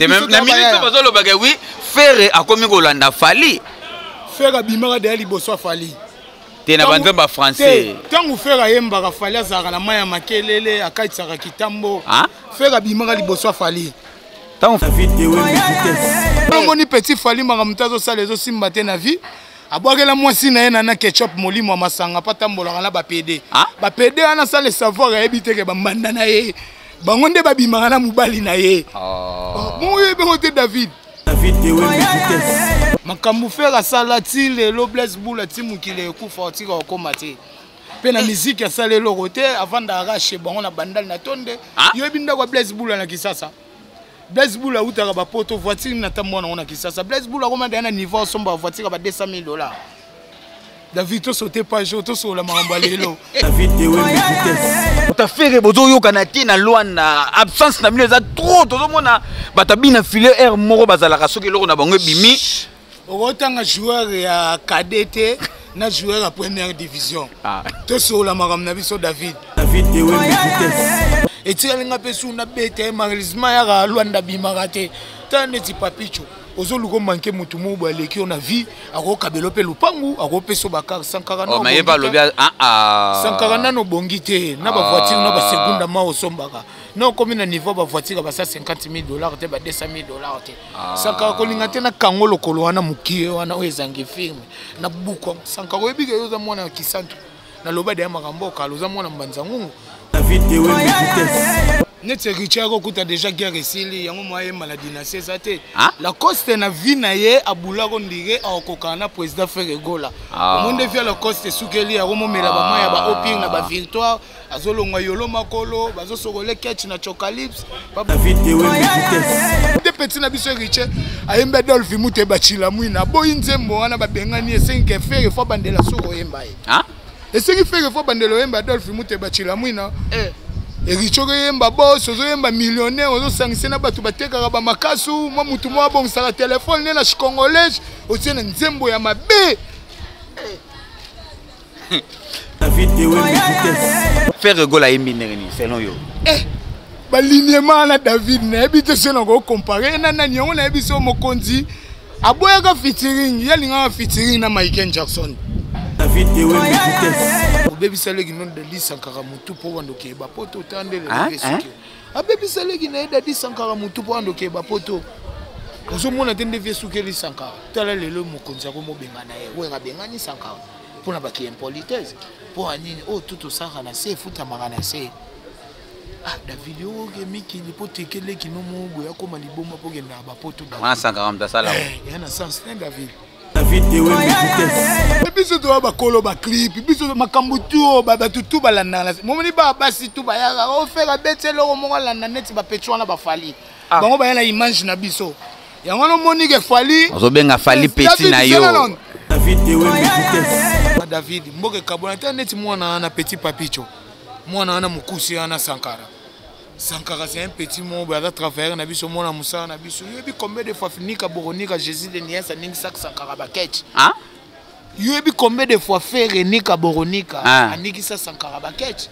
Na minute bazolobaka oui, Ferre akomi kolanda Fally. Ferre abimaka deya liboso ya Fally. Te na banzembo ya français. Ntango Ferre ayembaka, Fally azalaka na mai ya makelele, akatisaka kitambo. Ferre abimaka liboso ya Fally. Omoni petit Fally, makambo te azosala ezosimba te na vie. Abwakela mwasi na ye na ketchup, molimo ya masanga mpo atambolaka na bapede. Bapede wana asala savoir, ayebi te ke bambanda na ye bango nde babimaka na mobali na ye. Bongo oyebi yango te, David. Makambo Ferre asala ti lelo, Blaise Bula, ti mokili ekufa otika kokóma te. Mpe na miziki asala eloko te, avandaka kaka chez bango na Bandali na Tonde. Yoyebi ndako ya Blaise Bula na Kisasa? Blaise Bula autaka bapoto, voiture na ntambo nango na Kisasa. Blaise Bula akoma deya na niveau asomba bavoiture ya ba 200 000 $. David, tosaute page oyo, tosola makambo ya lelo. Ta Ferre, bozoyokana te na Lwanda, absence na bino eza trop. Tozomona bato abina file aire moko bazalaka, soki eloko na bango ebimi. Okotanga joueur ya cadet te na joueur ya première division. Tosola makambo na biso, David. Etikali nga mpe su nabeta ye, malheureusement yaka Lwanda abimaka te. Tala neti Papicho, ozoluka omanke motu moko boye aleki yo na vie, akokabela mpe lupangu, akopesa bakar. Sankara Sankara nano obongi te na bavoiture na baseconde ma osombaka na okomi na niveau bavoiture basa 50 000 $ te, ba 200 000 $ te. Sankara kolinga te na kango lokolo wana mokie wana oyo ezangi firme na buku. Sankara, oyebi ke yo oza mwana ya Kisantu, naloba deya makambo okala, oza mwana Mbanza Ngungu. Neti Richard okuta déjà guerre esili, yango mwa ayemba na dynastie eza te. Lacoste na vie na ye abulako ndire akokokana na président Ferre Gola. Omoi nde vie ya Lacoste esukeli, akomomela bamai ya baopire na bavictoire, azolongwa yolo makolo, bazosokola ketch na Chocalips te. Petit na biso Richard ayembi Adolphe Mute bacila mwina, aboyi nzembo wana, babengani. Esengi ke Ferre faut bandela soki oyemba ye. Esengi Ferre faut bandela oyemba Adolphe Mute bacila mwina. Ericho ozoyemba bos, ozoyemba millionnaire, ozosangise na bato batekaka bamakasu, mwa mutu moko abongisaka telefone nde na congolais, otie na nzembo ya mabe. Ferre Gola ayembi ndenge nini selon yo? Eh, balignement wana, David, nayebi te so nakocompare na nani yango. Nayebi so mokonzi aboyaka featuring, ye alingaka featuring na Michael Jackson. Obebisa leki no Dadi Sankara motu mpo wanda okeyeba poto otandele. Abebisa leki na ye Dadi Sankara motu mpo wanda okeyeba poto, ozomona te nde vie esukeli Sankara. Tala lelo mokonzi akomobenga na ye, Wera abengani Sankara mpona baki impolitesse. Mpo ya nini? Oyo tu tosalaka na se efutamaka na se. Ah David, oke mikili mpo tekeleki no moko boye akóma liboma mpo okendaka bapoto. Wana Sankara moto asala. Ya na sens te, David. Biso toya bakolo baclip, biso makambo tu oyo bato tu balandaka. Momoni ba basi tu bayaka ofeka beti eloko moko alanda neti bapeti wana bafali. Bango baya na image na biso, yango wana omoni ke Fally ozobenga Fally petit na yo. David, mboka ekabwana te. Neti mwana wana petit Papicho, mwana wana mokusi wana Sankara. Sankara, c'est un petit mot boye aza travailleur na biso, mwana mosala na biso. Yoyebi combien de fois Nika Boronika, Jésus de Nies aningisaka Sankara baketch? Yoyebi combien de fois Ferre Nika Boronika anikisa Sankara baketch?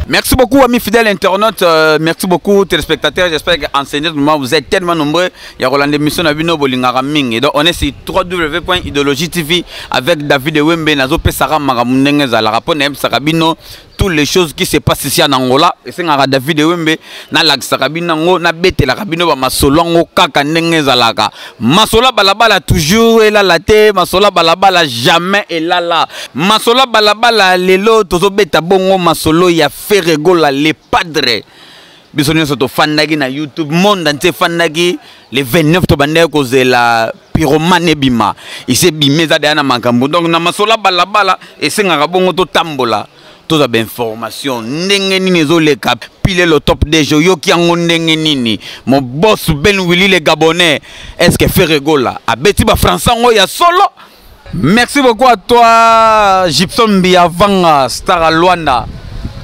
Merci beaucoup, amis fidèles internautes. Merci beaucoup, téléspectateurs. J'espère qu'en ce moment, vous êtes tellement nombreux. Il y a Roland émission na bino bolingaka mingi. Donc, on est sur www.idéologie TV avec David Wembe. Nazo pesara makambo ndenge ezalaka. Po na yebisaka bino toutes les choses qui se passent ici en Angola. Esengaka David Wembe nalakisaka bino yango, nabetelaka bino bamasolo yango kaka ndenge ezalaka. Masolo balabala toujours elala te, masolo balabala jamais elala. Masolo balabala lelo tozobeta bongo masolo ya Ferre Gola le Padre. Biso nyonso tofandaki na YouTube, monde entier efandaki le 29, tobandaki kozela Pyromane ebima. Ese ebima, eza deya na makambo. Donc na masolo balabala esengaka bongo totambola, tozwa bainformation ndenge nini ezoleka. Pile le top DG, oyoki yango ndenge nini? Mon boss Ben Willy le Gabonais, est ce que Ferre Gola abeti bafrançais yango ya solo? Merci beaucoup à toi, Gibson Mbiavanga, star à Luanda.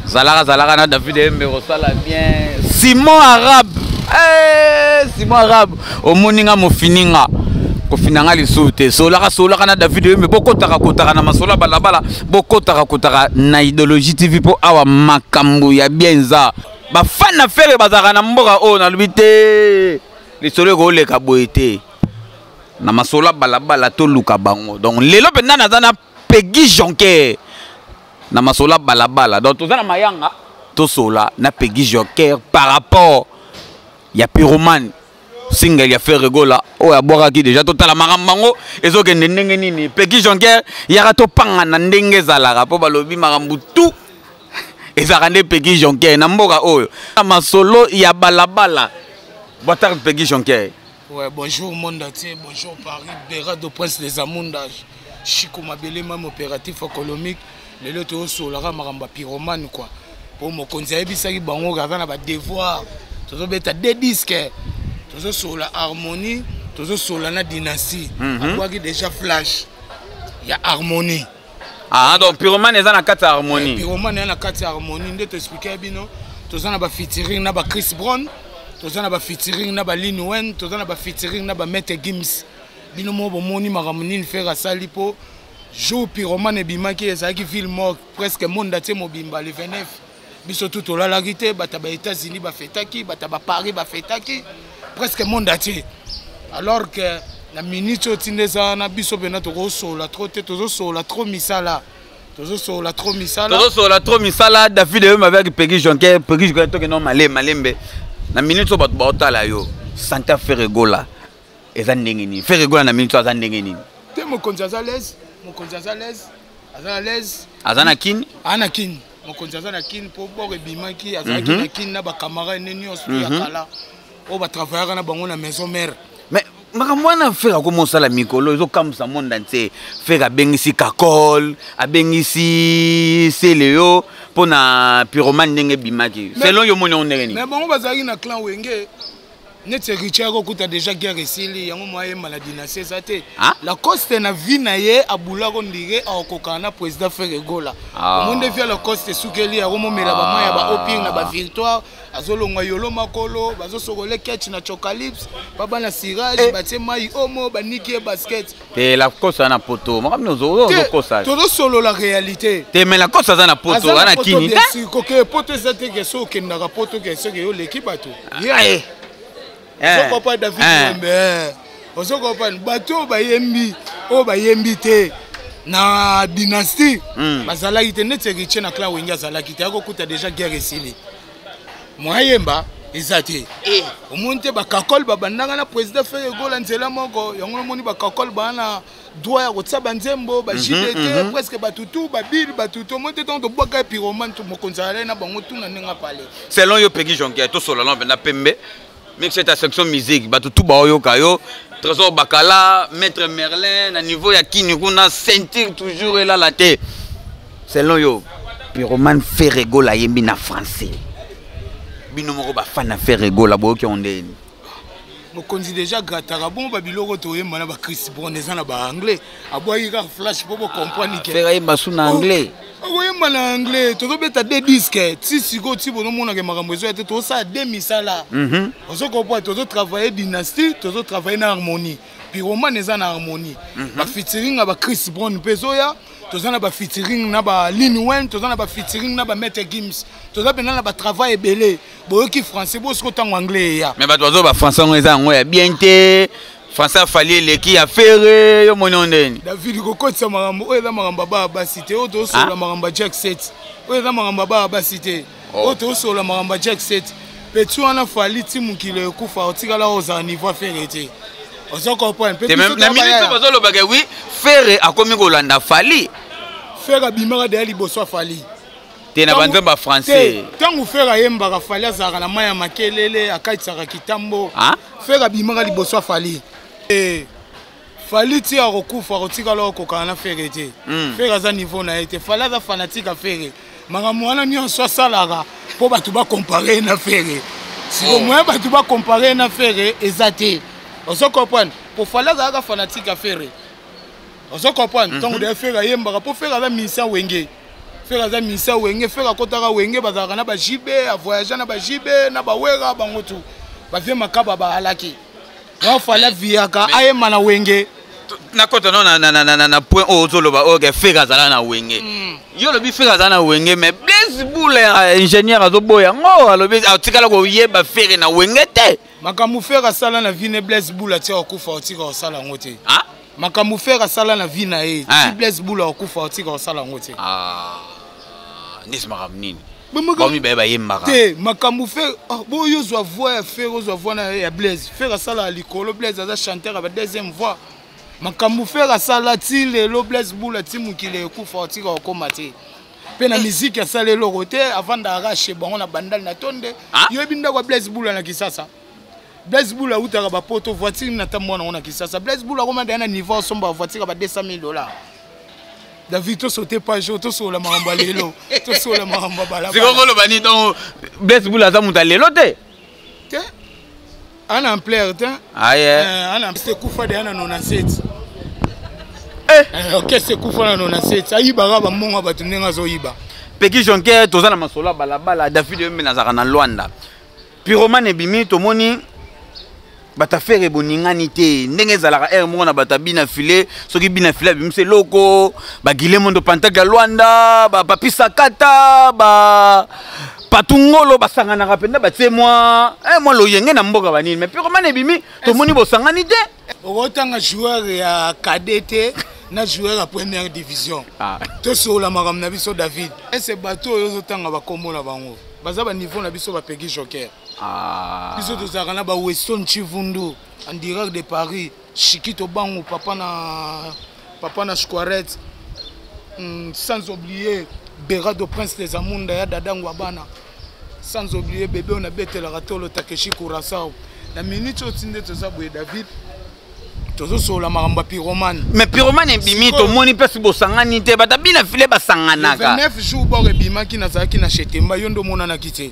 Zalaka zalaka na David Embe kosala bien. Simon Arabe. Hey, Simon Arabe, omoninga mofininga. Kofi Kofinanga lisusu te. Solaka solaka na David Oyembe, bokotaka kotaka na masolo ya balabala, bokotaka kotaka na Idéologie TV, mpo awa makambo ya bien eza. Bafan na Ferre bazalaka na mboka oyo, nalobi te lisolo ekoleka boye te na masolo ya balabala, toluka bango. Donc lelo mpenza naza na Peggy Jonker na masolo ya balabala. Donc toza na mayanga, tosola na Peggy Jonker par rapport ya Pyromane, single ya Ferre Gola oyo abwakaki déjà. Totala makambo yango ezokende ndenge nini. Peggy Jonker, yaka topangana ndenge ezalaka, mpo balobi makambo tu ezalaka nde Peggy Jonker na mboka oyo na masolo ya balabala. Boa Peggy Jonker. Ouais, bonjour monde entier, bonjour Paris, Berado Prince des Amunda, Chico Mabele, même opératif économique, lelo tozosolaka makambo ya Pyromane quoi. Po mokonzi ayebisaki bango aza na badevoir, tozobeta deux disques, tozosola harmonie, tozosola na dynastie. Abwaki déjà flash ya harmonie. Ah, donc Pyromane eza na kati ya harmonie. Pyromane eza na kati ya harmonie. Nde toexpliquer bino, toza na bafeaturing na bachris Brown, toza na bafeaturing na balin Wayne, toza na bafeaturing na bamaître Gims. Bino moko bomoni makambo nini Ferre asali, mpo jour Pyromane ebimaki ezalaki ville morte, presque monde atie mobimba. Le 29 biso tu tolalaki te, bato ya baÉtats-Unis bafetaki, bato ya baParis bafetaki, presque monde atie. Alors que na minute oyo ntinda eza wana, biso mpena tokosola trop te, tozosola trop misala, tozosola trop misala. Tozosola trop misala. David Oyembe avec Peggy Jonker. Peggy Jonker, tokende malembe malembe. Na minute oyo bato baotala yo, santé Ferre Gola eza ndenge nini? Ferre Gola na minute oyo aza ndenge nini? Te, mokonzi aza l'aise, mokonzi aza l'aise, aza na l'aise. Aza na Kini? Aza na Kini, mokonzi aza na Kini, mpo bord ebimaki, azalaki na Kini na bacamarade ne nyonso ya kala oyo batravaillaka na bango na maison mère. Mais makambo wana Ferre akoma osala mikolo ezokamwisa monde entier. Ferre abengisi Kakol, abengisi Seleo mpo na Pyromane ndenge ebimaki. Selon yo, moni yango ndenge nini? Mais bango bazalaki na clan Wenge. Neti Richard okuta déjà guerre esili, yango mwa ayemba na dynastie eza te. Lacoste na vie na ye abulako ndire akokokana na président Ferre Gola. Omoni nde vie ya Lacoste esukeli, akomomela bamai ya baopire na bavictoire, azolongwa yolo makolo, bazosokola ketch na chocalips, baba na cirage, batie mai omo, baniki ye basket. Te, Lacoste aza na poto, makambo ozokosa. Tozosolola réalité. Te, mais Lacoste aza na poto, aza na Kini te. Koke poto eza te ke so okendaka poto ke soki yo oleki bato. Ozokopa David Wembe, ozokopa bato oyo bayembi, oyo bayembi te na dynastie bazalaki te. Neti Héritier na clan Wenge azalaki te, akokuta déjà guerre esili, moyemba eza te. Omoni te bakakole babandaka na président Ferre Gola nzela moko, yango omoni bakakole baa na droit ya kotia banzembo baJDT, presque batutu babile batutu. Omoni te ntango tobwaka Pyromane, mokonzi alai na bango tuna ndenge apale. Selon yo, Peggy Jonker, tosola mpenza pembe mix ta section musique, bato tu baoyoka yo, Trésor Bakala, Maître Merlin na niveau ya Kini kuna, ceinture toujours elala te. Selon yo, Pyromane, Ferre Gola ayembi na français, bino moko bafan na Ferre Gola boyoki yango ndeni? Mokonzi déjà grataka bongo babiloko toyemba na bachris Brown eza na baanglais, abwaki kaka flash mpo bocomprendre ke Ferre ayemba su na anglais? Okoyemba na anglais. Tozobeta deux disques ti sikoyo, ti bozomonaka makambo ezoya te, tozosala de misala. Ozokomprendre, tozotravaille dynastie, tozotravaille na harmonie. Pyromane eza na harmonie, bafeaturing ya bachris Brown mpe ezoya, toza na bafeaturing na balin Wayne, toza na bafeaturing na bamaître Gims, toza mpena na batravail ebele. Boyoki français, bosiko ntango anglais eya. Mais bato bazo bafrançais yango eza yango ya bien te, français afali eleki ya Ferre. Yo moni yango ndeni? David, kokotisa makambo oyo eza makambo ya baya basi te. Oyo tozosola makambo ya Jack set, oyo eza makambo ya baya basi te. Oyo tozosola makambo ya Jack set peti wana, Fally ti mokili ekufa otikala ozala niveau Ferre te, ozo comprendre? Na minute bazolobaka oui, Ferre akomi kolanda Fally. Ferre abimaka deya liboso ya Fally. Te, na banzembo ya français. Ntango Ferre ayembaka, Fally azalaka na mai ya makelele, akatisaka kitambo. Ferre abimaka liboso ya Fally. Fally ti akokufa akotikala okokana na Ferre te. Ferre aza niveau na ye te. Fally aza fanatique ya Ferre. Makambo wana nyonso asalaka mpo bato bacompare na Ferre. Siko moyen bato bacompare na Ferre eza te, ozo comprendre? Po Fally azalaka fanatique ya Ferre, ozo comprendre? Ntango deya Ferre ayembaka, mpo Ferre aza musicien Wenge, Ferre aza musicien Wenge, Ferre akotaka Wenge, bazalaka na baJB, avoyage na baJB na bawera, bango tu bavie makaba baalaki. Donc Fally aviyaka ayemba na Wenge. Nakota no na point oyo ozoloba oyo ke Ferre azala na Wenge. Yo olobi Ferre azala na Wenge, mais Blaise Bula, ingénieur, azoboya yango. Alobi atikala koyeba Ferre na Wenge te. Makambo Ferre asala na vie ne, Blaise Bula tia kokufa, otika kosala yango te. Ah? Makambo Ferre asala na vie na ye, Ah. ti Blaise Bula akufa, otika kosala yango te. Ah, neti makambo nini? Bango mibale bayembaka. Te, makambo Ferre, ah, boyo ozwa voix ya Ferre, ozwa voix na ya Blaise. Ferre asalaka likolo, Blaise aza chanteur ya ba deuxième voix. Makambo Ferre asala ti lelo, Blaise Bula, ti mokili ekufa, otika kokóma te. Mpe na miziki asala eloko te. Avandaka kaka chez bango na Bandali na Tonde. Ah? Yoyebi ndako ya Blaise Bula na Kisasa? Blaise Bula autaka bapoto, voiture na ntambo nango na Kisasa. Blaise Bula akoma deya na niveau asomba voiture ya ba 200 000 $. David, tosaute page oyo, tosola makambo ya lelo, tosola makambo ya balabala. Sikoyo koloba nini? Donc Blaise Bula aza moto ya lelo te? Te, ana ampleur te. Aye. Ana ekufa deya na 97. Eh. Orchestre ekufa na 97. Ayibaka bambongo ya bato ndenge azoyiba. Peki Jonker, toza na masolo ya balabala. David Oyembe, nazalaka na Lwanda. Pyromane ebimi, tomoni bato a Ferre boningani te ndenge ezalaka aire moko na bato ya bina file. Soki bina file abimisi eloko, bagile mondo pantake ya Lwanda, bapapi Sakata, ba Patungolo basanganaka mpenza, batie mwa loyenge na mboka banini. Mais Pyromane ebimi, tomoni bosangani te. Okotanga joueur ya cadet te na joueur ya première division. Ah. Tosola makambo na biso, David. Ese bato oyo ozotanga bakombo na bango baza baniveau na biso, bapeki Joker. Ah. Biso tozalaka na baweston Chivundu en direct de Paris, Chikito Bangu, papa na papa na Squaret, sans oublier Berado Prince des Amunda ya Dadango Abana, sans oublier bébé oyo nabetelaka tolo, Takeshi Kurasao. Na minute oyo ti nde toza boye, David, tozosola makambo ya Pyromane. Mais Pyromane ebimi, tomoni mpesi bosangani te. Bato bina file basanganaka. 29 jours bor ebimaki, nazalaki na Chetemba. Yo nde omonanaki te.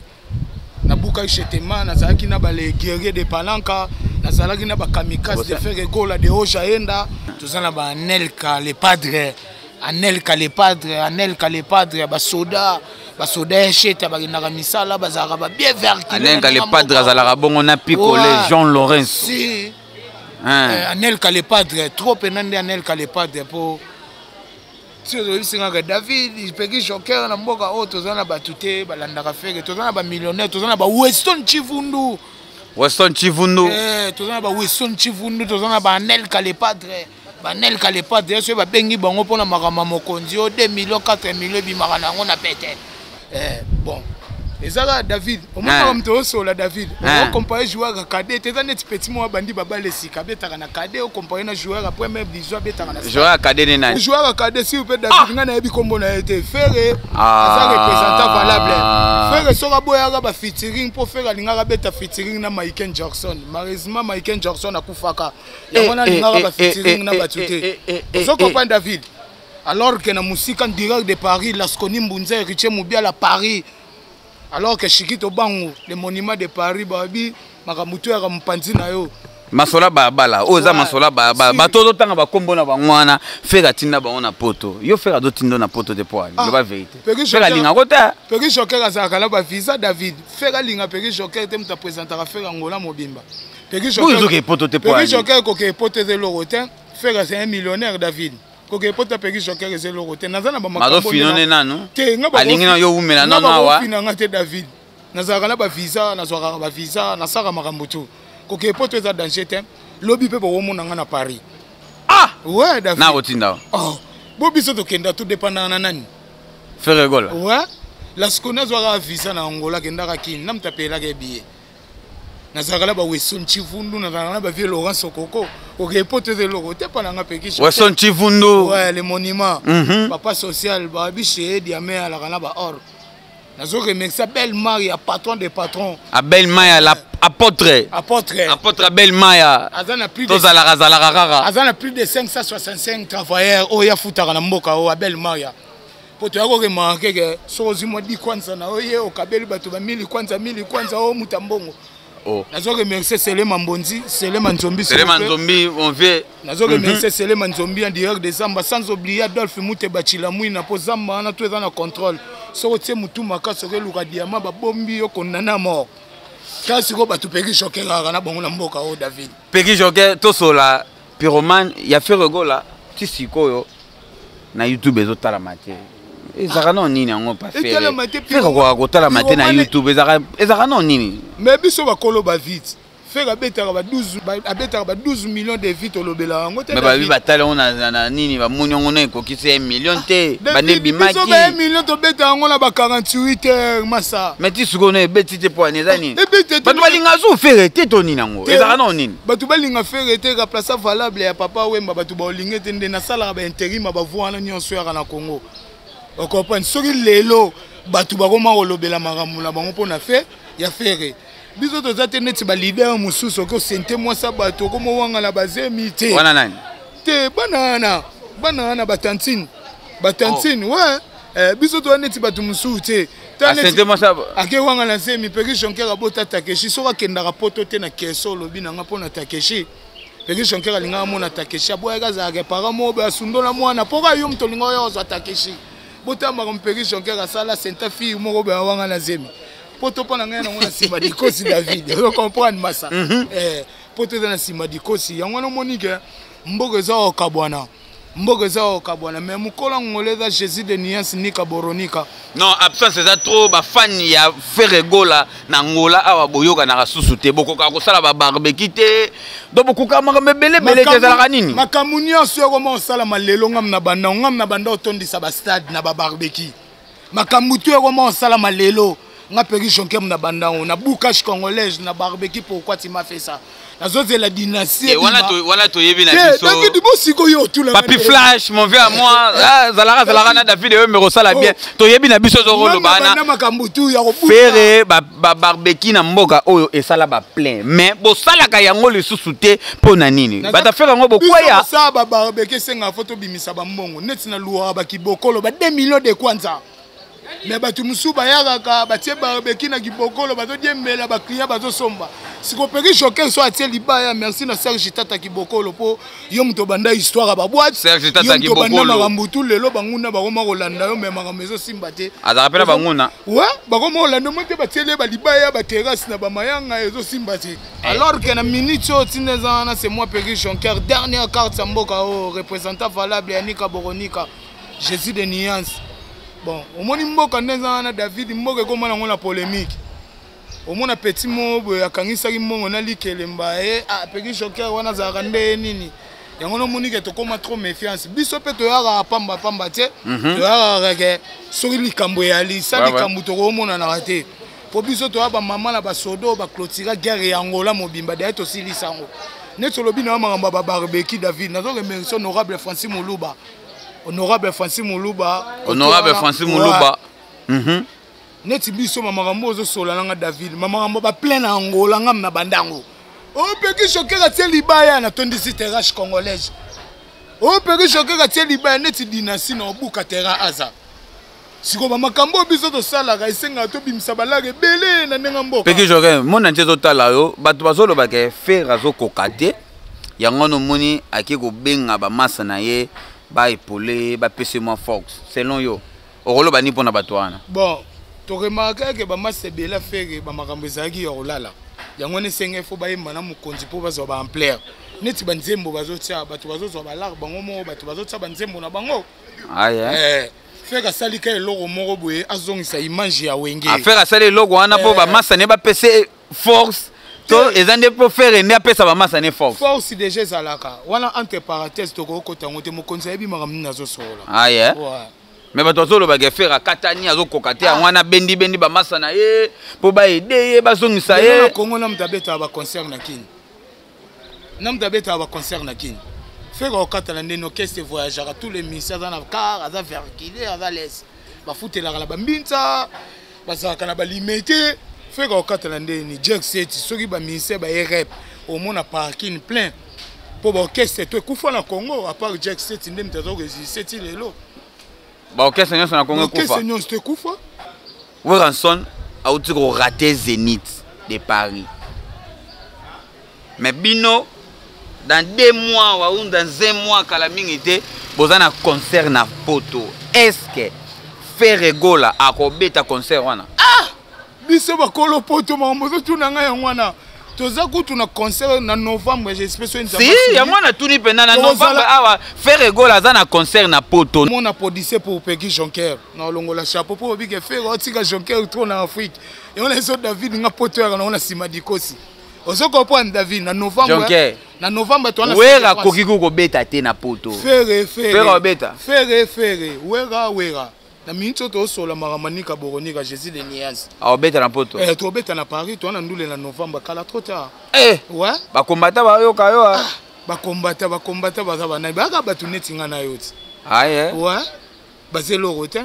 Nabukaki Chetemba, nazalaki na bale guerrier de Palanka, nazalaki na bakamikaze de Ferre Gola de Ojaenda. Toza na baanelka le padre, Anelka le padre, Anelka le padre, basoda, basoda ya Sheta, bakendaka misala, bazalaka babien. Anelka le padre azalaka bongo na Picole Jean Lawrence. Si. Anelka le padre trop mpena nde Anelka le padre, mpo si ozoyebisingaka, David Peki Joker, na mboka oyo toza na bato te balandaka Ferre. Toza na bamillionnaire, toza na baweston Chivundu. Weston Chivundu. Toza na baweston Chivundu, toza na baanelka le padre. Banelka le padre, soki babengi bango mpona makambo ya mokonzi oyo, 2 million, 4 million ebimaka na yango na pete. Bon, eza kaka, David, omonaka moto oyosola. David, okompare joueur ya cadet te, eza neti petit moko abandi babale esika abetaka na cadet, okompare na joueur ya première division abetaka na Joueur ya cadet ne nani? Joueur ya cadet, s'il vous plaît, David, ngai nayebi kombo na ye te. Ferre aza représentant valable. Ferre soki aboyaka bafeaturing, mpo Ferre alingaka abeta featuring na Michael Jackson. Malheureusement, Michael Jackson akufaka, yango wana alingaka bafeaturing na bato te. Ozo comprendre, David? Alors que na mosika, direct de Paris, Lasconi Mbunza, Héritier Mobiala, Paris, alors que Chikito Bangu, le monument de Paris, babi makambo to yaka mopanzi na yo. Masola balabala oyo eza masola balabala. Bato ozotanga bakombo na bango wana, Ferre atinda bango na poto. Yo, Ferre azotinda na poto te po ali loba vérité, Ferre alingako te. Peki Joker azalaka na bavisa, David. Ferre alinga Peki Joker te, moto apresentaka Ferre Angola mobimba. Ozoke poto te po Peki Joker koke poto eza eloko te. Ferre, c'est un millionnaire, David. Koke poto Peki Joker eza eloko te. Naza na bamazofinone nanu, alingi na yo wumela nano awa. Nga te, David, nazalaka na bavisa, nazwakaka bavisa, nasalaka makambo tu. Koke poto eza danger te. Lobi mpe bokomona nga na Paris. Ah! Ouais, David. Na kotinda. Oh, bo biso tokenda, todépendaka na nani? Ferre Gola. Ouais, Lasconi azwaka visa na Angola, akendaka Kini na moto apelaka ebie. Nazalaka na baweson Chivundu, nazalaka na bavie Laurent Sokoko. Okei poto eza eloko te mpa nanga Peki. Weston Chivundu. Ouais, le monument. Papa social, babi cheye diame, alaka na baor. Nazo remercier Belle Maria, patron de patron. Abel Maya, la apôtre. Apôtre. Apôtre Abel Maya. Aza na plus de Tozalaka, azalaka kaka. Aza na plus de 565 travailleurs oyo afutaka na mboka oyo, Abel Maria, po toya koremarquer ke soki ozwi mwa di kwanza na oyo, ye okabeli bato bamili kwanza, mili kwanza oyo muta mbongo. Oh. Nazo remercier Selema Mbonzi, Selema Nzombi. Selema Nzombi, on vient. Nazo remercier Selema Nzombi en direct de Zamba, sans oublier Adolphe Muteba Chilamwina, po Zamba wana to eza na contrôle. Soki otie mutu makasi, soki eluka diama babombi yo, kondana mort. Kasi sikoyo bato Peki Joker kaka na bango na mboka oyo, David. Peki Joker, tosola. Pyromane ya Ferre Gola ti sikoyo na YouTube ezotalama te. Ezalaka nao nini yango pa Ferre? Etalama te. Ferre akoka kotalama te na Pyromane. YouTube, ezalaka nao nini? Mais biso bakolo ba vite, Ferre abetaka ba 12, abetaka ba 12 millions de vues, tolobelaka yango te. Mais babi batala yango na nini, bamoni yango na ekokisi 1 million te, bande bimaki. Bimaki. Biso ba 1 million tobeta yango na ba 48 heures, masa. Mais ti sikoyo na ebeti te, po ani eza nini? Ebeti te. Bato balinga so Ferre te to nini yango? Te. Ezalaka nao nini? Bato balinga Ferre te, remplaçant valable ya Papa Wemba, bato baolinga te nde nasalaka baintérim ya bavoi wana nyonso yaka na Congo. Ocomprendre? Soki lelo bato bakoma kolobela makambo na bango mpona fe ya Ferre, biso toza te neti baleader mosusu oki osente mwasa bato okoma owanga na bazemi te. Wana nani? Te, bana wana, bana wana, batantine, batantine. Oh. Ouais. Biso toza neti bato mosusu te. Asente mwasa. Ake wanga na zemi. Peki Jonker abota Takeshi, soki akendaka Poto te na keso olobi nanga mpo na Takeshi. Peki Jonker alingaka mona Takeshi, aboyaki, azalaka parent moko boye asundola mwana mpoka yo moto olinga oyo ozwa Takeshi. Botambaka Mpeki Jonker asala senta fille moko boye awanga na zemi. Poto mpo na ngai nango na nsima dikosi, David, ozo comprendre, masa? Poto eza na nsima dikosi, yango wana omoni ke mboka eza kokabwana, mboka eza kokabwana. Mais mokolo Angola eza Jésus de nuance nika boronika. Non, absence eza trop. Bafani ya Ferre Gola na Angola awa boyokanaka susu te, bokokaka kosala babarbecue te, donc bokokaka makambo ebele ebele te. Ezalaka nini? Makambo nyonso ekoma kosalama lelo, ngam na banda, ngam na banda otondisa bastade na babarbecue. Makambo tu ekoma kosalama lelo, nga Peki Jonker na banda ngo na boucage congolaise na barbecue. Pourquoi tu m'as fait ça? Nazozela dynastie. Wana toyebi na biso. David, bosikoyo otula. Papi Flash, mon vieux à moi. Ah, zalaka zalaka na David oyo mekosala bien. Toyebi na biso ozokoloba wana. Makambo tu ya kobuka. Ferre babarbecue na mboka oyo esala baplein, mais bosalaka yango lisusu te, mpo na nini? Bato Ferre yango bokwaya. Kosala babarbecue esengaka fo tobimisa bambongo neti na luwaka bakibokolo ba 2 millions de kwanza. Mais bato mosusu bayakaka, batie barbecue na kibokolo, bazodiembela, baclient bazosomba. Siko Peki Joker so atie libaya, merci na Serge Tata Kibokolo, mpo yo moto obanda histoire ya baboite. Serge Tata Yo moto obanda Kibokolo. makambo tu. Lelo banguna bakoma kolanda yo, mais makambo ezosimba te. Azalaka mpe na banguna. We bakoma kolanda mo te, batieli ye balibaya, baterrasse na bamayanga, ezosimba te. Alors que na minute oyo ntina eza wana, c'est moi Peki Jonker, dernière carte ya mboka oyo, représentant valable ya Nika Boronika, Jésus de nuance. Bon, omoni mboka nde eza wana, David, mboka ekóma nango na polémique. Omona petit moko boye akangisaki mbongo na likelemba ye. Ah, Peki Joker wana azalaka nde ye nini yango? Nomoni ke tokóma trop méfiance. Biso mpe toyakaka pamba pamba te, toyakaka ke soki likambo eyali sa likambo tokomonanaka te, mpo biso toya bamama na basodo baclotira guerre ya Angola mobimba. Daye tosilisa yango neti olobi na yo makambo ya babarbecue. David, nazo remercie honorable Francis Moluba, honorable Francis Moluba. Honorable Francis Moluba. Neti biso mamakambo ozosola nanga, David, mamakambo baplein na Angola, ngam na bandango opeki Joker atie libaya, natondisi terrasse congolaise. Opeki Joker atie libaya neti dynastie na obuka terrain aza. Sikoyo bamakambo oyo biso tosalaka esengaka tobimisa balaka ebele na ndenge ya mboka. Peki Joker, monde entier ezotala yo. Bato bazolobaka Ferre azokoka te, yango wana omoni ake kobenga bamasa na ye baepole, bapesa mwa force. Selon yo, okoloba nini mpona bato wana? Bon, toremarquer ke bamasa ebele Ferre, bamakambo ezalaki ya kolala yango wana, esenge fo bayemba na mokonzi mpo bazwa baampleur neti banzembo bazotia, bato bazozwa balare bango moko, bato bazotia banzembo na bango. Aya. Ferre asali ka eloko moko boye, azongisa image ya Wenge. Ferre asali eloko wana mpo bamasa ne bapesa force to eza nde mpo Ferre nde apesa bamasa ne force? Force déjà ezalaka wana. Entre parenthèse, tokokota yango te, mokonzi ayebi makambo nini azosolola. Aye. Ouais. Mais bato bazolobaka Ferre akatani, azokoka te, yango wana bendibendi bamasa na ye mpo baede ye, bazongisa Lelo na ye. Congo na moto abetaka baconcert na Kini, na moto abetaka baconcert na Kini, Ferre okatana ndeni orchestre voyageaka, tous les musiciens aza na car, aza véhiculé, aza lese, bafutelaka na bambinza, bazalaka na balimete. Ferre okatana ndeni jack set soki bamusicien baye rep, omona parking plein mpo baorchestre to ekufa na Congo, à part jack set nde moto aza koexiste ti lelo. Baorchestre nyonso na Congo ekufa. Orchestre nyonso to ekufa. Werrason auti korater Zénith de Paris, mais bino dans 2 mois ou dans un mois, kala mingi te, boza na concert na Poto. Est ce que Ferre Gola akobeta concert wana? Biso bakolo Poto, makambo ozotuna ngai yango wana. Toza kutu na concert na novembre, j'espère so. Si yango natuni mpenza na novembre awa, Ferre Gola aza na concert na Poto. Mon applaudissait pour Peggy Jonker na olongola chapeau mpo obike Ferre otika Jonker trop na Afrique. Yango na eso David, nga Poto yaka nango na nsima dikosi. Ozo comprendre, David? Na novembre. Jonker. Na novembre towana. Wera akoki kobeta te na Poto. Ferre, Ferre. Ferre obeta. Ferre, Ferre, Wera, Wera. Na miniti oyo tozosola makambo Nika Boronika, Jésus de Nias. Aobeta na Poto? Eh, tobeta na Paris, towana ndule na novembre, kala trop tard. Eh. Ouais. Bakombata bayoka yo, ah. Bakombata, bakombata baza banani? Bayaka bato neti nga na yo ti. Aye. Ouais, baza eloko te.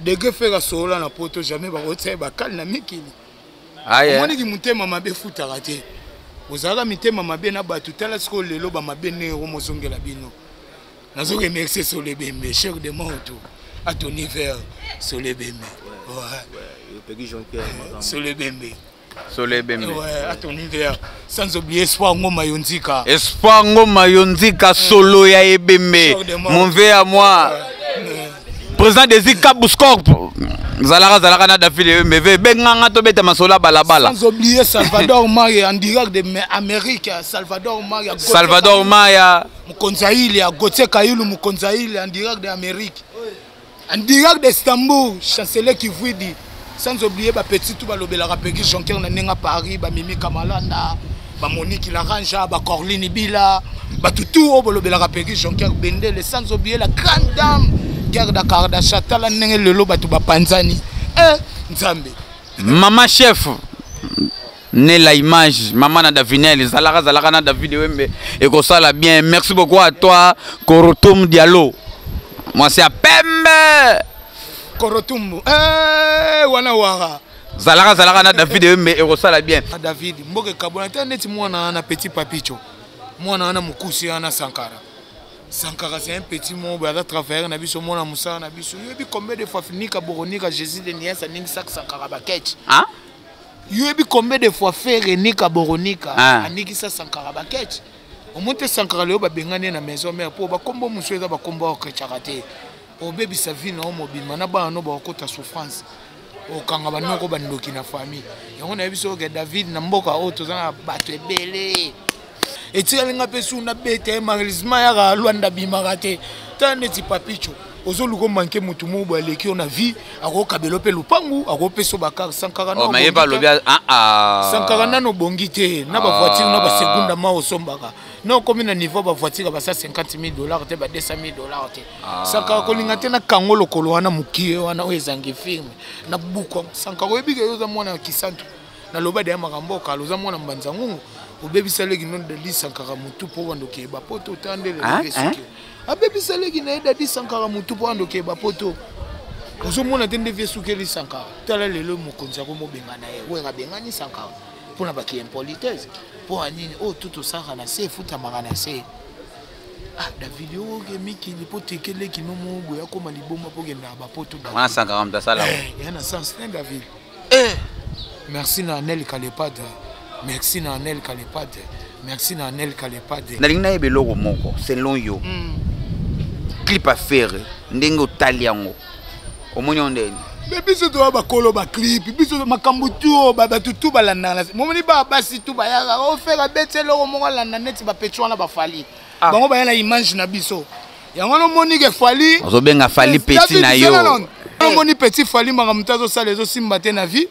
Dege Ferre asolola na Poto, jamais bakotia ye bakale na mikili. Aye. Omoniki motema mabe efutaka te. Ozalaka mitema mabe na bato, tala sikoyo lelo bamabe ndenge ekomozongela bino. Nazo remercier Solebembe, chef de moto à ton hiver. Solebembe, ouais. Solebembe. Solebembe. Ouais, à ton hiver. Sans oublier Espoir Ngoma Yonzika. Espoir Ngoma Yonzika, solo ya ebembe, mon vieux à moi, président des Ikabuscorp. Zalaka, zalaka na David Ebembe, benganga tobeta masolo ya balabala. Sans oublier Salvador Maya en direct de Amérique. Salvador Maya. Salvador Maya. Mokonzi ya ile ya Gauthier Kayulu, mokonzi ya ile en direct de Amérique, en direct d'Istanbul, chancelier Kivuidi. Sans oublier bapetit tout balobelaka Peki Jonker na ndenge Paris, bamimi Kamalanda, bamoniki Laranja, bacorline Bila, bato tout oyo bolobelaka Peki Jonker bendele. Sans oublier la grande dame Gerda Kardasha. Tala ndenge lelo bato bapanzani, eh, Nzambe. Mama chef Nela Image, mama na Davinel, zalaka, zalaka na David Wembe ekosala bien. Merci beaucoup à toi, Korotum Diallo, mwasi ya pembe. Korotumbu, eh, wana wara. Zalaka, zalaka na David Wembe ekosala bien. Ah, David, mboka ekabwana te neti mwana wana petit papicho, mwana wana mokusi wana Sankara. Sankara, c'est un petit mot boye aza travailleur na biso, mwana mosala na biso. Yoyebi combien de fois Nika Boronika, Jésus de Nias aningisaka Sankara baketch? Ah? Yoyebi combien de fois Ferre Nika Boronika Ah. anikisa Sankara baketch? Omoni te Sankara lelo babengani ye na maison mare mpo bakombo mosusu eza bakombo okechaka te, obebisa vie na yo mobima na bana no bakokota souffrance, okanga banoko bandoki na famille. Yango nayebi soki oke David, na mboka oyo toza na bato ebele. Etikali nga mpe su nabeta ye, malheureusement yaka Lwanda abimaka te. Tala neti papicho, ozoluka omanke motu moko boye aleki yo na vie, akokabela mpe lupangu, akopesa yo bakar. Sankara Oh, mais ye mpe alobi ah, ah. Sankara nano obongi te na bavoiture na baseconde ma osombaka na okomi na niveau bavoiture basa 50 000 $ te, ba 200 000 $ te. Sankara kolinga te na kango lokolo wana mokie wana oyo ezangi firme na buku. Sankara, oyebi ke yo oza mwana ya Kisantu. Naloba deya makambo okala, oza mwana Mbanza Ngungu, obebisa leki no Dadi Sankara motu mpo wanda okeyeba Poto. Otala nde lelo esuki, abebisa leki na ye Dadi Sankara motu mpo wanda okeyeba Poto. Ozomona te nde vie esukeli Sankara? Tala lelo mokonzi akomobenga na ye. Wera abengani Sankara mpona baki impolitesse. Mpo ya nini? Oyo tu tosalaka na se efutamaka na se. Ah, David, yo oke mikili mpo tekeleki no moko boye akóma liboma mpo okendaka bapoto. Wana Sankara moto asala. Ya na sens te, David. Merci na Anel Kalepade, merci na Anel Kalepade, merci na Anel Kalepade. Nalingi nayeba eloko moko. Selon yo, clip a Ferre, ndenge otali yango, omoni yango ndeni? Me biso toya bakolo baclip, biso makambo tu oyo bato tu balandaka na momoni ba basi tu bayaka o Ferre abeti eloko moko alanda neti bapeti wana bafali. Ah. Bango baya na image na biso. Yango wana omoni ke Fally Ozobenga Fally petit na yo. Omoni petit Fally, makambo te azosala ezosimba te na vie.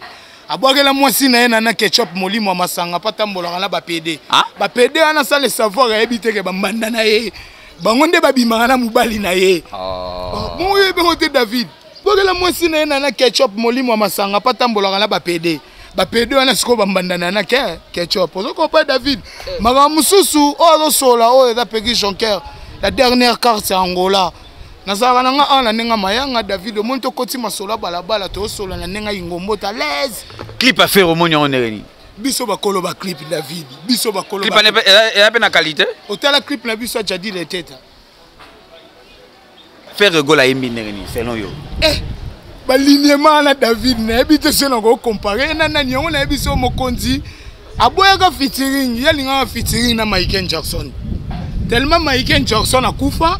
Abwakela mwasi na ye na Ketchup molimo ya masanga mpo atambolaka na bapede. Ah? Bapede wana sale savoir, ayebi te ke bambanda na ye bango nde babimaka na mobali na ye. Oh. Bongo oyebi yango te, David. Bwakela mwasi na ye na Ketchup molimo ya masanga mpo atambolaka na bapede. Bapede wana sikoyo bambanda na ke Ketchup. Ozokopa, David, makambo mosusu oyo azosola oyo eza Peki Jonker, la dernière carte ya Angola. Nazalaka na nga awa na ndenge mayanga, David. Omoni tokoti masolo ya balabala, tozosola na ndenge ingombo ta l'aise. Clip a Ferre, omoni yango ndenge nini? Biso bakolo baclip, David, biso bakolo. Clip wana eza mpe na qualité. Otala clip na biso ya Jadil Eteta. Ferre Gola ayembi ndenge nini selon yo? Eh, balignement wana, David, nayebi te so nakocompare na nani. Yango nayebi so mokonzi aboyaka featuring. Ye alingaka featuring na Michael Jackson, tellement Michael Jackson akufa,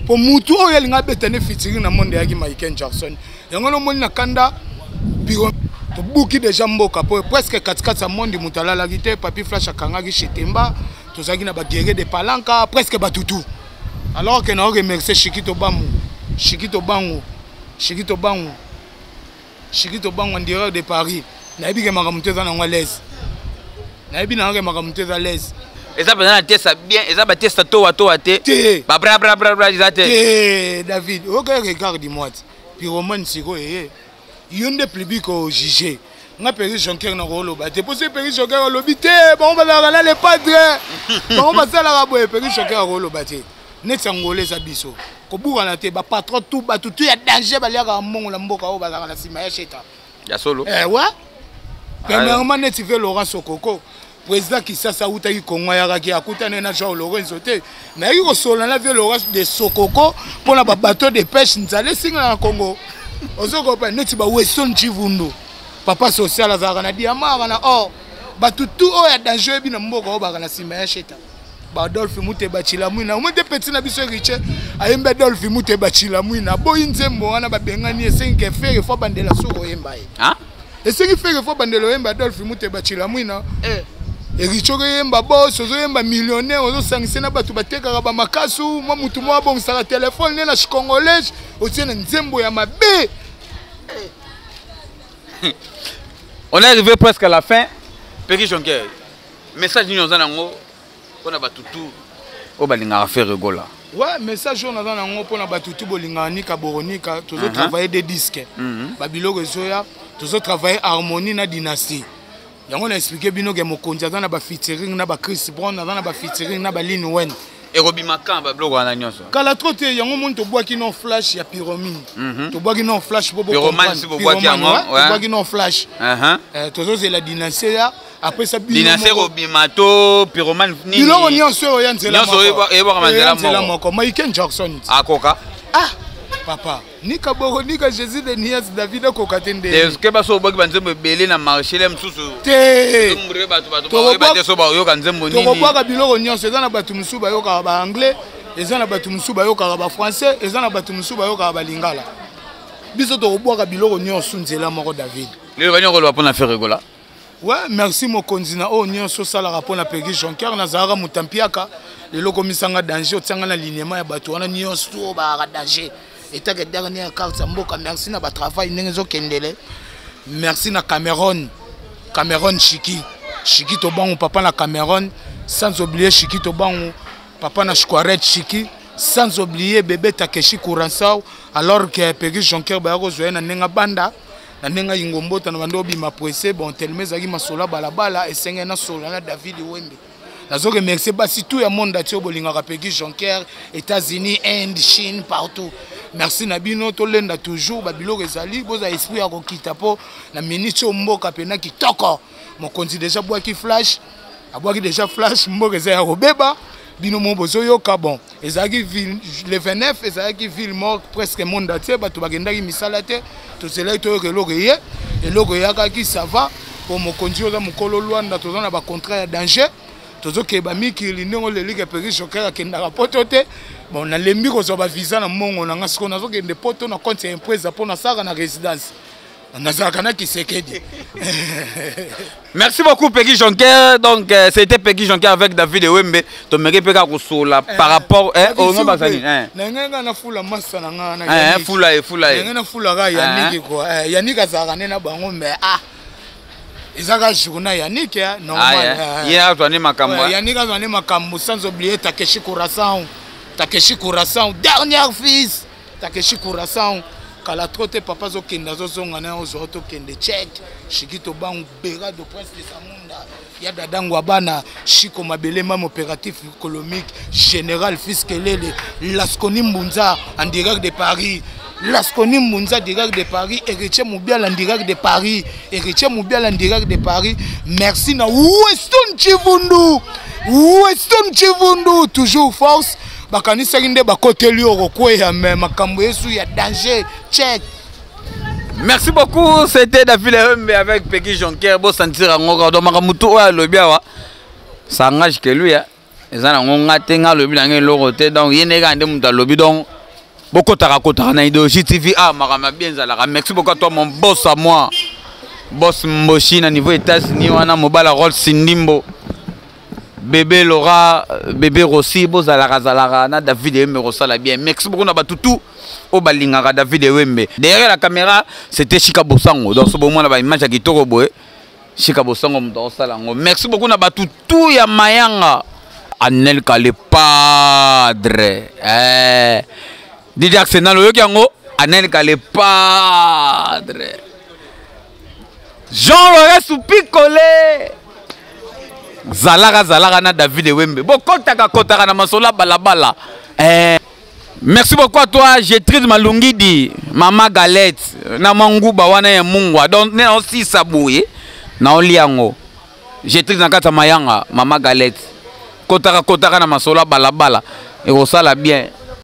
po mutu oyo alinga abeta ne featuring na monde eyaki Michael Jackson. Yango nomoni na kanda biro. Tobuki déjà mboka po presque katikati ya mondi moto alalaki te. Papi Flash akangaki Chetemba, tozalaki na baguerrier de Palanka, presque batutu. Alors que nao remercier Shikito Bamu, Shikito Bangu, Shikito Bangu, Shikito Bangu en direct de Paris. Nayebi ke makambo te eza nango à l'aise, nayebi nango ke makambo te eza à l'aise. Eza mpenza na testa bien, eza batesta towa towa te. Te. Babrabrabrabra eza te. Te, David, oka regarde moi ti pyromane sikoyo eye yo nde public ojuge nga. Peri Jonker na koloba te, mpo soki Peri Jonker alobi te, bango bazalaka na le padre, bango basalaka boye. Peri Jonker akoloba te neti Angola eza biso kobukana te. Bapatron tout, bato tu ya danger baliaka mbongo na mboka oyo, bazalaka na nsima ya Sheta. Ya solo. Eh, ouais. Premièrement, neti ve Laurent Sokoko, président Kisasa, autaki Kongo, ayakaki akutani na Joao Lorenzo te. Nayaki kosolola na vie Laurent de Sokoko mpona babateau de pêche, nzala esingela na Congo. Ozokopa neti baweston Chivundu, papa social, azalaka na diamant, aka na or. Bato tu oyo ya danger oyebi na mboka oyo baka na nsima ya Sheta, baadolphe Muteba Chilamwina. Omoi te, petit na biso Héritier ayembi Adolphe Muteba Chilamwina, aboyi nzembo wana, babengani. Esengi ke Ferre faut bandela soki oyemba ye. Ah? Esengi Ferre faut bandela oyemba Adolphe Muteba Chilamwina. Héritier okoyemba bos, ozoyemba millionnaire, ozosangise na bato batekaka bamakasu, mwa mutu moko abongisaka telefone nde na congolaise, otie na nzembo ya mabe. On est arrivé presque à la fin. Peki Jonker, message nini oza nango mpona bato tu oyo balingaka Ferre Gola? Ouais, message oyo naza nango mpona bato tu bolingaka Nika Boronika, tozotravaille de disque, babiloko ezoya, tozotravaille harmonie na dynastie. Yango na expliqué bino ke mokonzi aza na bafeaturing na bachris Brown, aza na bafeaturing na baline wen. Ekobima kan babiloko wana nyonso? Kala trop te. Yango moni tobwaki non flash ya pyromine, tobwaki non flash po Pyromane, si bobwaki yango, ouais. Tobwaki non flash. Tozozela dynastie ya apesa bino Dynastie ekobima to pyromane nini? Biloko nyonso oyo ya nzela Nyonso moko. Eyebwaka Eya nzela nzela moko. moko. Michael Jackson. Akoka. Ah papa, Nika Boro Nika, Jésus de Nias, David akoka te nde. Ke baso obwaki banzembo ebele na marché le mosusu. Te. Ombre bato bakoyeba te so bakoyoka nzembo nini. Tokobwaka biloko nyonso. Eza na bato mosusu bayokaka baanglais, eza na bato mosusu bayokaka bafrançais, eza na bato mosusu bayokaka balingala. Biso tokobwaka biloko nyonso nzela moko, David. Lelo bani okoloba mpona Ferre Gola? Ouais, merci mokonzi na oyo nyonso osalaka mpona Pegi Jonker. Nazalaka moto ampiaka, lelo komisanga danger, otianga na linema ya bato wana nyonso oyo bayaka danger etake dernière carte ya mboka. Merci na batravail ndenge ezokendele. Merci na Cameron, Cameron Shiki, Shiki Tobangu, papa na Cameron, sans oublier Shiki Tobangu, papa na Squaret Shiki, sans oublier bébé Takeshi Kuransao. Alors que Pegi Jonker baya kozwa ye na ndenge banda na ndenge ayingo mbota na bande obima presse. Bon, telema ezalaki masolo ya balabala, esengeli nasola na David Wembe. Nazo remercier basi tout ya monde entier oyo bolingaka Pegi Jonker, États-Unis, Inde, Chine, partout. Merci na bino. Tolenda toujours babiloko ezali, bozala esprit ya kokita mpo na minute oyo mboka mpena kitoko. Mokonzi déjà bwaki flash, abwaki déjà flash, mboka eza ya kobeba. Bino mo bozoyoka. Bon, ezalaki ville le 29, ezalaki ville morte presque, monde entier bato bakendaki misala te. Tozelaki toyoka eloko eye, eloko eyakaki, ça va po mokonzi oyo aza mokolo Lwanda. Toza na bacontrat ya danger, tozokeba mikili ndenge olelike. Peki Joker akendaka poto te. Bon, nalembi kozwa bavisa na mbongo na nga. Sikoyo nazokende poto na compte ya impresa mpo nasalaka na résidence, nazalaka na Kisekedi. Merci beaucoup Peggy Jonker. Donc c'était Peggy Jonker avec David Wembe. Tomeki mpe kaka kosola par rapport eh ono bazali eh. Na ngai nga nafula masa na nga na Eh Yannick. Fula ye, fula Na ye. ngai nafulaka Yannick kua. Yannick azalaka nde na bango, mais ah, ezaka journal Yannick, eh, normal. Ah, ye azwa nde makambo. Ouais, Yannick azwa nde makambo, sans oublier Takeshi Kurasan, Takeshi Kurasan, dernier fils Takeshi Kurasan. Kala trop te, papa azokende, azozonga na ozwa, tokende check Shiki Tobangu Berado, prince de Samunda ya dadango bana Shiko Mabele, mam opératif économique général, fils Kelele Lasconi Mbunza en direct de Paris, Lasconi Mbunza direct de Paris, Héritier Moubial en direct de Paris, Héritier Moubial en direct de Paris. Merci na Weston Chivundu, Weston Chivundu, toujours force. Bakanisaki nde bakoteli oyo kokweya, me makambo yesu ya danger, check. Merci beaucoup, c'était David Wembe avec Peggy Jonker. Bo sentir yango donc makambo tu oyo alobi awa, ça engage que lui, hein. Eza nango nga te, nga alobi nango eloko te. Donc ye nde kaka nde moto alobi. Donc bokotaka kotaka na Idéologie TV, ah, makambo ya bien ezalaka. Merci beaucoup à toi, mon boss à moi. Boss Mboshi na niveau États-Unis wana mobala Rolls Sindimbo. Bébé Laura, bébé Rossi, bozalaka zalaka na David Ewembe kosala bien. Merci beaucoup na batutu oyo balingaka David Ewembe. Derrière la caméra, c'était Chika Bosango. Donc so bomona ba image ya kitoko boye. Chika Bosango moto akosala yango. Merci beaucoup na batutu ya Mayanga. Anelka le padre. Eh. DJ Arsenal oyoki yango? Anelka le padre. Jean Laurent Soupikole. Zalaka zalaka na David Ewembe. Bokotaka kotaka na masolo ya balabala. Eh. Merci beaucoup à toi, Gétrude Malungidi, Mama Galette, na manguba wana ya mungwa. Donc ne osisa boye na oliango. Gétrude na kata mayanga, Mama Galette. Kotaka kotaka na masolo ya balabala. Ekosala bien.